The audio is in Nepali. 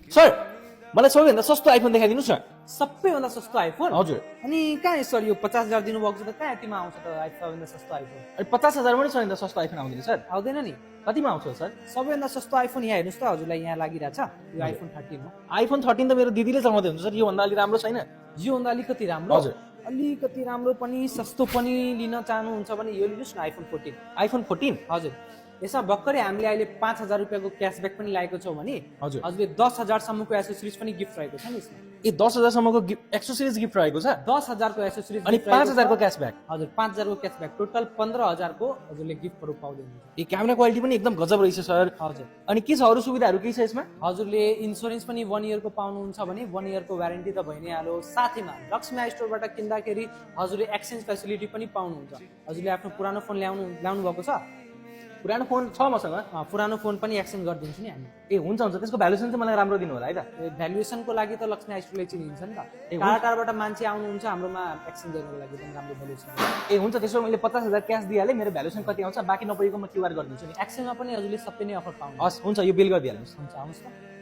सर मलाई सबैभन्दा सस्तो आइफोन देखाइदिनुहोस् न। सबैभन्दा सस्तो आइफोन? हजुर। अनि कहाँ सर यो 50,000 दिनुभएको छ त कहाँ यतिमा आउँछ त सबैभन्दा सस्तो आइफोन? अनि 50,000 पनि सबैभन्दा सस्तो आइफोन आउँदैन सर। आउँदैन नि। कतिमा आउँछ सर? सबैभन्दा सस्तो आइफोन यहाँ हेर्नुहोस् त हजुरलाई यहाँ लागिरहेछ यो आइफोन 13 हो। आइफोन 13 त मेरो दिदीले चलाउँदै हुन्छ सर, योभन्दा अलि राम्रो छैन? योभन्दा अलिकति राम्रो? हजुर। अलिकति राम्रो पनि सस्तो पनि लिन चाहनुहुन्छ भने यो लिनुहोस् न आइफोन 14। आइफोन 14? हजुर। यसमा भर्खरै हामीले अहिले 5,000 रुपियाँको क्यासब्याक पनि लागेको छौँ भने हजुर। हजुरले 10,000 सम्मको एसेसरिज पनि गिफ्ट रहेको छ नि यसमा। ए 10,000 सम्मको एक्सेसरिज गिफ्ट रहेको छ? 10,000 को एसेसरिज अनि 5,000 को क्यासब्याक? हजुर 5,000 को क्यासब्याक, टोटल 15,000 को हजुरले गिफ्टहरू पाउँदै हुनुहुन्छ। ए क्यामेरा क्वालिटी पनि एकदम गजब रहेछ सर। हजुर। अनि के छ अरू सुविधाहरू केही छ यसमा? हजुरले इन्स्योरेन्स पनि 1 इयरको पाउनुहुन्छ भने 1 इयरको वारेन्टी त भइ नै हाल्यो। साथैमा लक्ष्मी स्टोरबाट किन्दाखेरि हजुरले एक्सचेन्ज फेसिलिटी पनि पाउनुहुन्छ। हजुरले आफ्नो पुरानो फोन ल्याउनु भएको छ? पुरानो फोन छ मसँग। पुरानो फोन पनि एक्सचेन्ज गरिदिन्छु नि हामी। ए हुन्छ हुन्छ, त्यसको भ्यालुएसन चाहिँ मलाई राम्रो दिनु होला है त। भ्यालुएसनको लागि त लक्ष्मी स्टोरले चिनिन्छ नि त। टाढा टाढाबाट मान्छे आउनुहुन्छ हाम्रोमा एक्सचेन्ज गर्नको लागि पनि राम्रो भ्यालुएसन। ए हुन्छ, त्यसो मैले 50,000 क्यास दिइहालेँ, मेरो भ्यालुएसन कति आउँछ बाँकी नपरेको म क्युआर गरिदिन्छु नि। एक्सचेन्जमा पनि हजुरले सबै नै अफर पाउनुहुन्छ। हस् हुन्छ, यो बिल गरिदिइहाल्नुहोस्। हुन्छ आउनुहोस् त।